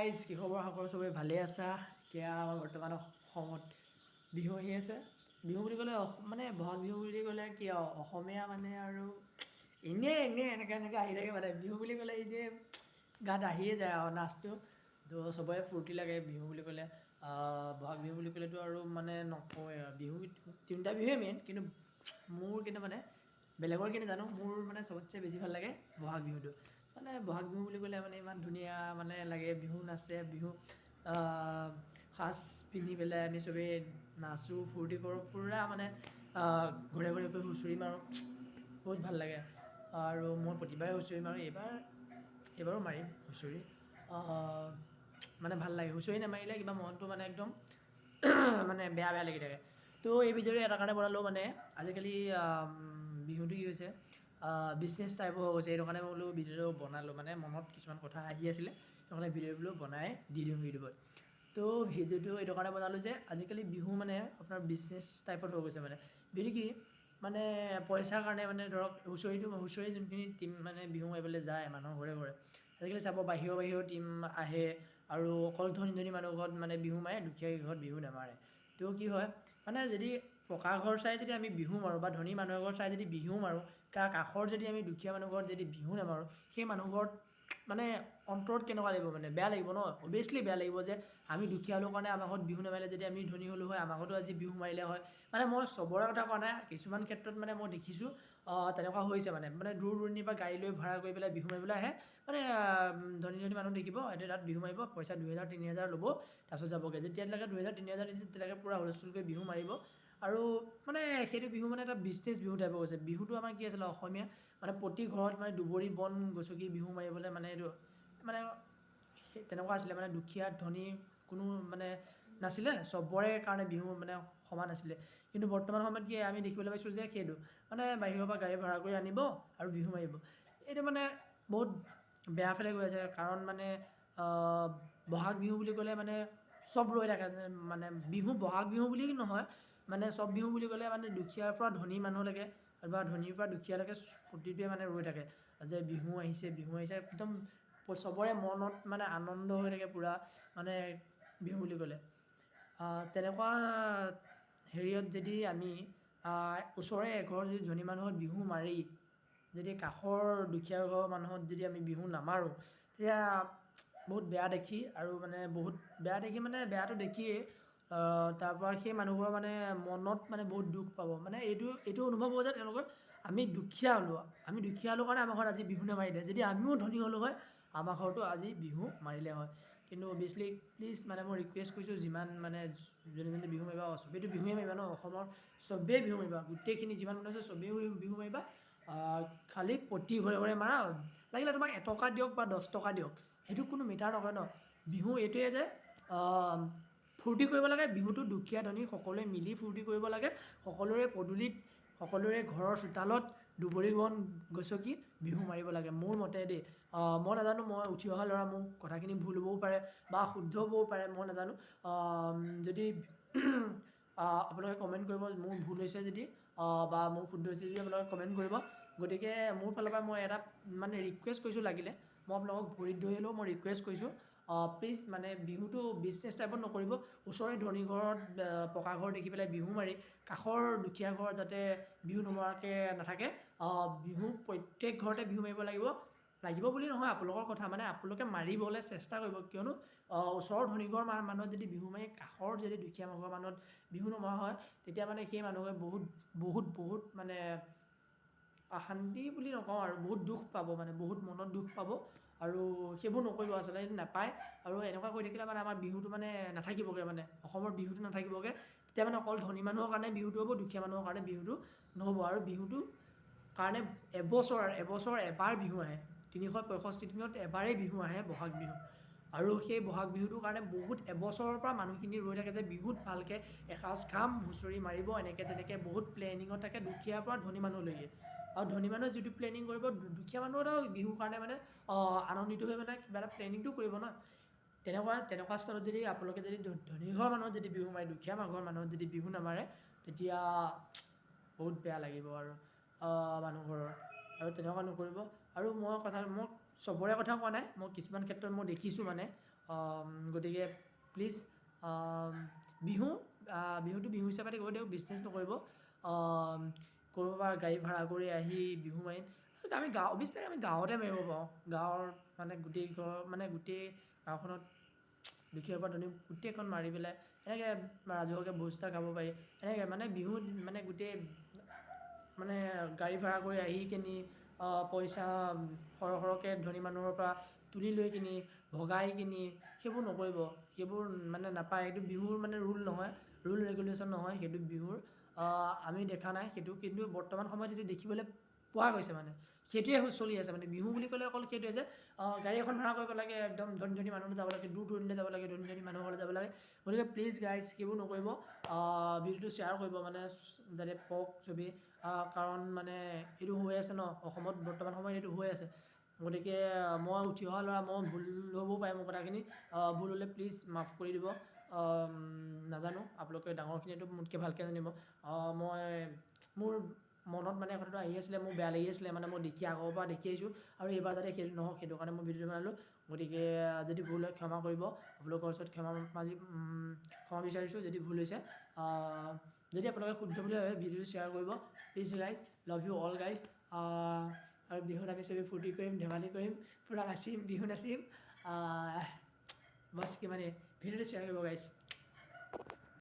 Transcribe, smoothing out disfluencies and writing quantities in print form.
Guys, কি খবৰ? আশা কৰোঁ চবেই ভালেই আছা। এতিয়া আমাৰ বৰ্তমান অসমত বিহু আহি আছে। বিহু বুলি ক'লে মানে বহাগ বিহু বুলি ক'লে কি আৰু, অসমীয়া মানে আৰু এনেই এনেই এনেকৈ এনেকৈ আহি থাকে। মানে বিহু বুলি ক'লে এনেই গাত আহিয়ে যায় আৰু নাচটো। তো চবৰে ফূৰ্তি লাগে বিহু বুলি ক'লে। বহাগ বিহু বুলি ক'লেতো আৰু মানে নকওঁৱেই আৰু। বিহু তিনিটা বিহুৱে মেইন, কিন্তু মোৰ কিন্তু মানে বেলেগৰ কি নাজানো, মোৰ মানে চবতছে বেছি ভাল লাগে বহাগ বিহুটো। মানে বহাগ বিহু বুলি ক'লে মানে ইমান ধুনীয়া মানে লাগে, বিহু নাচে, বিহু সাজ পিন্ধি পেলাই আমি চবেই নাচোঁ, ফূৰ্তি কৰোঁ পূৰা। মানে ঘৰে ঘৰে গৈ হুঁচৰি মাৰোঁ, বহুত ভাল লাগে। আৰু মই প্ৰতিবাৰে হুঁচৰি মাৰোঁ, এইবাৰো মাৰিম হুঁচৰি। মানে ভাল লাগে, হুঁচৰি নামাৰিলে কিবা মনটো মানে একদম মানে বেয়া বেয়া লাগি থাকে। তো এই ভিডিঅ'টো এটা কাৰণে বনালোঁ, মানে আজিকালি বিহুটো কি হৈছে, বিজনেছ টাইপৰ হৈ গৈছে। সেইটো কাৰণে মই বোলো ভিডিঅ'টো বনালোঁ। মানে মনত কিছুমান কথা আহি আছিলে, সেইটো কাৰণে ভিডিঅ' বোলো বনাই দি দিওঁ ইউটিউবত। তো ভিডিঅ'টো এইটো কাৰণে বনালোঁ যে আজিকালি বিহু মানে আপোনাৰ বিজনেছ টাইপত হৈ গৈছে। মানে বিহু কি মানে পইচাৰ কাৰণে, মানে ধৰক হুঁচৰিটো, হুঁচৰি যোনখিনি টীম মানে বিহু মাৰিবলৈ যায় মানুহৰ ঘৰে ঘৰে, আজিকালি চাব বাহিৰৰ বাহিৰৰ টীম আহে আৰু অকল ধনী ধনী মানুহৰ ঘৰত মানে বিহু মাৰে, দুখীয়া ঘৰত বিহু নামাৰে। তো কি হয়, মানে যদি পকা ঘৰ চাই যদি আমি বিহু মাৰোঁ বা ধনী মানুহৰ ঘৰ চাই যদি বিহু মাৰোঁ, তাৰ কাষৰ যদি আমি দুখীয়া মানুহ ঘৰত যদি বিহু নামাৰোঁ, সেই মানুহ ঘৰত মানে অন্তৰত কেনেকুৱা লাগিব? মানে বেয়া লাগিব ন? অভিয়াছলি বেয়া লাগিব যে আমি দুখীয়া হ'লো কাৰণে আমাৰ ঘৰত বিহু নামাৰিলে। যদি আমি ধনী হ'লোঁ হয়, আমাৰ ঘৰতো আজি বিহু মাৰিলে হয়। মানে মই চবৰে কথা কোৱা নাই, কিছুমান ক্ষেত্ৰত মানে মই দেখিছোঁ তেনেকুৱা হৈছে। মানে মানে দূৰ দূৰণিৰ পৰা গাড়ী লৈ ভাড়া কৰি পেলাই বিহু মাৰিবলৈ আহে। মানে ধনী ধনী মানুহ দেখিব, এতিয়া তাত বিহু মাৰিব, পইচা 2000 3000 ল'ব, তাৰপিছত যাবগৈ। যেতিয়ালৈকে 2000 3000 নিদিয়ে, তেতিয়ালৈকে পূৰা হুলস্থুল কৰি বিহু মাৰিব। আৰু মানে সেইটো বিহু মানে এটা বিজনেছ বিহু টাইপৰ হৈছে। বিহুটো আমাৰ কি আছিলে, অসমীয়া মানে প্ৰতি ঘৰত মানে দুবৰি বন গছকি বিহু মাৰিবলৈ, মানে এইটো মানে সেই তেনেকুৱা আছিলে। মানে দুখীয়া ধনী কোনো মানে নাছিলে, চবৰে কাৰণে বিহু মানে সমান আছিলে। কিন্তু বৰ্তমান সময়ত কি আমি দেখিবলৈ পাইছোঁ যে সেইটো মানে বাহিৰৰ পৰা গাড়ী ভাড়া কৰি আনিব আৰু বিহু মাৰিব। এইটো মানে বহুত বেয়া ফালে গৈ আছে। কাৰণ মানে বহাগ বিহু বুলি ক'লে মানে চব ৰৈ থাকে। মানে বিহু বহাগ বিহু বুলি নহয়, মানে চব বিহু বুলি ক'লে মানে দুখীয়াৰ পৰা ধনী মানুহলৈকে বা ধনীৰ পৰা দুখীয়ালৈকে প্ৰতিটোৱে মানে ৰৈ থাকে যে বিহু আহিছে, বিহু আহিছে। একদম চবৰে মনত মানে আনন্দ হৈ থাকে পূৰা মানে বিহু বুলি ক'লে। তেনেকুৱা হেৰিয়ত যদি আমি ওচৰৰে এঘৰ যদি ধনী মানুহত বিহু মাৰি যদি কাষৰ দুখীয়া ঘৰৰ মানুহত যদি আমি বিহু নামাৰোঁ, তেতিয়া বহুত বেয়া দেখি। আৰু মানে বহুত বেয়া দেখি, মানে বেয়াটো দেখিয়েই তাৰপৰা সেই মানুহবোৰৰ মানে মনত মানে বহুত দুখ পাব। মানে এইটো অনুভৱ হ'ব যে তেওঁলোকৰ আমি দুখীয়া হ'লোঁ, আমি দুখীয়া হ'লোঁ কাৰণে আমাৰ ঘৰত আজি বিহু নামাৰিলে। যদি আমিও ধনী হ'লোঁ হয়, আমাৰ ঘৰতো আজি বিহু মাৰিলে হয়। কিন্তু অভিয়াছলি প্লিজ, মানে মই ৰিকুৱেষ্ট কৰিছোঁ, যিমান মানে যোনে যোনে বিহু মাৰিবা, চবেইতো বিহুৱে মাৰিবা ন? অসমৰ চবেই বিহু মাৰিবা, গোটেইখিনি যিমান মানুহ আছে চবেই বিহু মাৰিবা। খালি প্ৰতি ঘৰে ঘৰে মাৰা, লাগিলে তোমাক 1 টকা দিয়ক বা 10 টকা দিয়ক, সেইটো কোনো মেটাৰ নকৰে ন? বিহু এইটোৱে যে ফূৰ্তি কৰিব লাগে। বিহুটো দুখীয়া ধনী সকলোৱে মিলি ফূৰ্তি কৰিব লাগে। সকলোৰে পদূলিত, সকলোৰে ঘৰৰ চোতালত দুবৰি বন গছকি বিহু মাৰিব লাগে, মোৰ মতে দেই। মই নাজানো, মই উঠি অহা ল'ৰা, মোৰ কথাখিনি ভুল হ'বও পাৰে বা শুদ্ধ হ'বও পাৰে, মই নাজানো। যদি আপোনালোকে কমেণ্ট কৰিব, মোৰ ভুল হৈছে যদি বা মোৰ শুদ্ধ হৈছে যদি আপোনালোকে কমেণ্ট কৰিব। গতিকে মোৰ ফালৰ পৰা মই এটা মানে ৰিকুৱেষ্ট কৰিছোঁ, লাগিলে মই আপোনালোকক ভৰিত ধৰি হ'লেও মই ৰিকুৱেষ্ট কৰিছোঁ, প্লিজ মানে বিহুটো বিজনেছ টাইপত নকৰিব। ওচৰৰে ধনী ঘৰত পকা ঘৰ দেখি পেলাই বিহু মাৰি কাষৰ দুখীয়া ঘৰত যাতে বিহু নমৰাকৈ নাথাকে। বিহু প্ৰত্যেক ঘৰতে বিহু মাৰিব লাগিব। লাগিব বুলি নহয়, আপোনালোকৰ কথা, মানে আপোনালোকে মাৰিবলৈ চেষ্টা কৰিব। কিয়নো ওচৰৰ ধনী ঘৰৰ মানুহত যদি বিহু মাৰি কাষৰ যদি দুখীয়া ঘৰৰ মানুহত বিহু নমৰা হয়, তেতিয়া মানে সেই মানুহে বহুত বহুত বহুত মানে অশান্তি বুলি নকওঁ আৰু, বহুত দুখ পাব, মানে বহুত মনত দুখ পাব। আৰু সেইবোৰ নকৰিব, আচলতে সেইটো নাপায়। আৰু এনেকুৱা কৰি থাকিলে মানে আমাৰ বিহুটো মানে নাথাকিবগৈ, মানে অসমৰ বিহুটো নাথাকিবগৈ। তেতিয়া মানে অকল ধনী মানুহৰ কাৰণে বিহুটো হ'ব, দুখীয়া মানুহৰ কাৰণে বিহুটো নহ'ব। আৰু বিহুটো কাৰণে এবছৰ এবছৰ এবাৰ বিহু আহে, 365 দিনত এবাৰেই বিহু আহে বহাগ বিহু। আৰু সেই বহাগ বিহুটোৰ কাৰণে বহুত এবছৰৰ পৰা মানুহখিনি ৰৈ থাকে যে বিহুত ভালকৈ এসাঁজ খাম, হুঁচৰি মাৰিব, এনেকৈ তেনেকৈ বহুত প্লেনিঙত থাকে দুখীয়াৰ পৰা ধনী মানুহলৈকে। আৰু ধনী মানুহে যিটো প্লেনিং কৰিব, দুখীয়া মানুহেও বিহুৰ কাৰণে মানে আনন্দিত হৈ মানে কিবা এটা প্লেনিংটো কৰিব ন? তেনেকুৱা তেনেকুৱা স্থলত যদি আপোনালোকে যদি ধনী ঘৰৰ মানুহত যদি বিহু মাৰে, দুখীয়া ঘৰৰ মানুহত যদি বিহু নামাৰে, তেতিয়া বহুত বেয়া লাগিব আৰু মানুহ ঘৰৰ। আৰু তেনেকুৱা নকৰিব। আৰু মই কথা, মই চবৰে কথা কোৱা নাই, মই কিছুমান ক্ষেত্ৰত মই দেখিছোঁ মানে গতিকে প্লিজ, বিহু বিহুটো বিহু হিচাপে থাকিব দিয়ক, বিজনেছ নকৰিব। ক'ৰবাৰ পৰা গাড়ী ভাড়া কৰি আহি বিহু মাৰিম, আমি গাঁও, অভিয়াচলি আমি গাঁৱতে মাৰিব পাৰোঁ। গাঁৱৰ মানে গোটেই ঘৰ, মানে গোটেই গাঁওখনত দুখীয়াৰ পৰা ধনী গোটেইখন মাৰি পেলাই এনেকৈ ৰাজহুৱাকৈ ভোজ এটা খাব পাৰি। এনেকৈ মানে বিহুত মানে গোটেই মানে গাড়ী ভাড়া কৰি আহি কিনি, পইচা সৰহ সৰহকৈ ধনী মানুহৰ পৰা তুলি লৈ কিনি, ভগাই কিনি, সেইবোৰ নকৰিব। সেইবোৰ মানে নাপায়। এইটো বিহুৰ মানে ৰুল নহয়, ৰুল ৰেগুলেশ্যন নহয় সেইটো বিহুৰ। আমি দেখা নাই সেইটো, কিন্তু বৰ্তমান সময়ত সেইটো দেখিবলৈ পোৱা গৈছে। মানে সেইটোৱে চলি আছে। মানে বিহু বুলি ক'লে অকল সেইটোৱে যে গাড়ী এখন ভাড়া কৰিব লাগে, একদম ধনী ধনী মানুহ যাব লাগে, দূৰ দূৰণিলৈ যাব লাগে, ধনী ধনী মানুহৰ ঘৰলৈ যাব লাগে। গতিকে প্লিজ গাইজ, সেইবোৰ নকৰিব। ভিডিঅ'টো শ্বেয়াৰ কৰিব, মানে যাতে পাওক চবেই, কাৰণ মানে এইটো হৈ আছে ন অসমত, বৰ্তমান সময়ত এইটো হৈ আছে। গতিকে মই উঠি অহা ল'ৰা, মই ভুল হ'বও পাৰে মোৰ কথাখিনি। ভুল হ'লে প্লিজ মাফ কৰি দিব। নাজানো, আপোনালোকে ডাঙৰখিনিয়েতো মোতকৈ ভালকৈ জানিব। মই মোৰ মনত মানে কথাটো আহি আছিলে, মোৰ বেয়া লাগি আছিলে। মানে মই দেখি, আগৰ পৰা দেখি আহিছোঁ আৰু এইবাৰ যাতে সেইটো নহওক, সেইটো কাৰণে মই ভিডিঅ'টো বনালোঁ। গতিকে যদি ভুল হয় ক্ষমা কৰিব। আপোনালোকৰ ওচৰত ক্ষমা মাজি ক্ষমা বিচাৰিছোঁ যদি ভুল হৈছে। যদি আপোনালোকে শুদ্ধ বুলি ভাবে, ভিডিঅ'টো শ্বেয়াৰ কৰিব please guys. Love you all guys. আৰু বিহুত আমি চবেই ফূৰ্তি কৰিম, ধেমালি কৰিম, পূৰা নাচিম, বিহু নাচিম। বছ কিমানেই। ভিডিঅ'টো শ্বেয়াৰ কৰিব গাইজ।